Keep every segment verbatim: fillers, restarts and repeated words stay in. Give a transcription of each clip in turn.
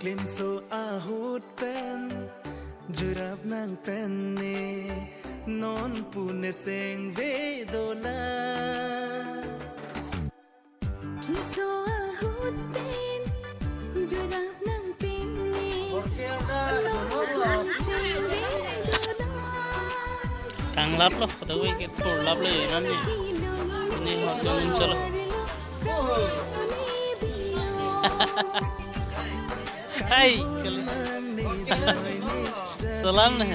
Klimso ahut pen jurap nang pen ne, non pune seng vedola. Klimso ahut pen jurap nang pen ne, non pune seng vedola. Kanglaplo, kotha ke thurlaplo yo nani. Ini hot nang chalo. Hai, kali. Salam na.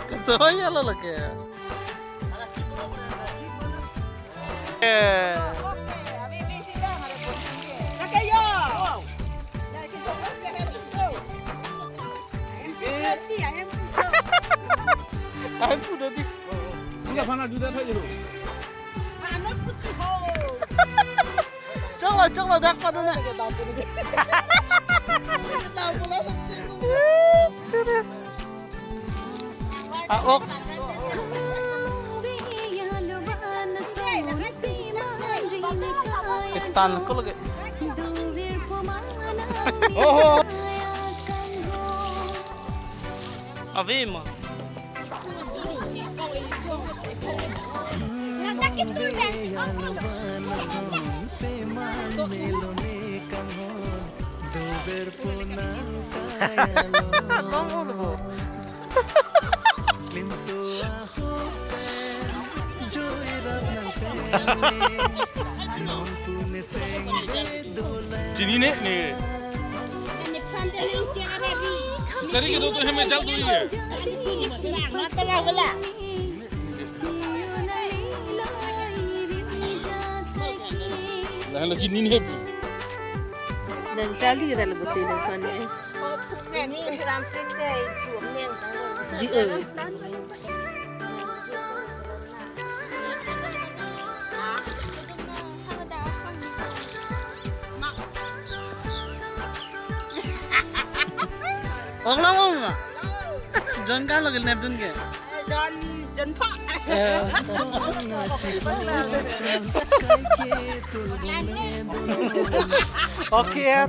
Kachoya lo lake. Eh. Ahem pu dadi. Sudah sana, sudah saja dulu. Chalo, chalo, dak pada na. Ah, ok. Itan ko lagi. Oho. Ave ma. Long ulo. Chini ne ne. Sari ke do to heme jal do ye. Lahan la chini ne pu. Dan kali ra le bete dan kani. Di eh. Ong lang ong ma. Jon ka lagil Neptune ke. Jon, Jon pho. Eh. Okay, ya.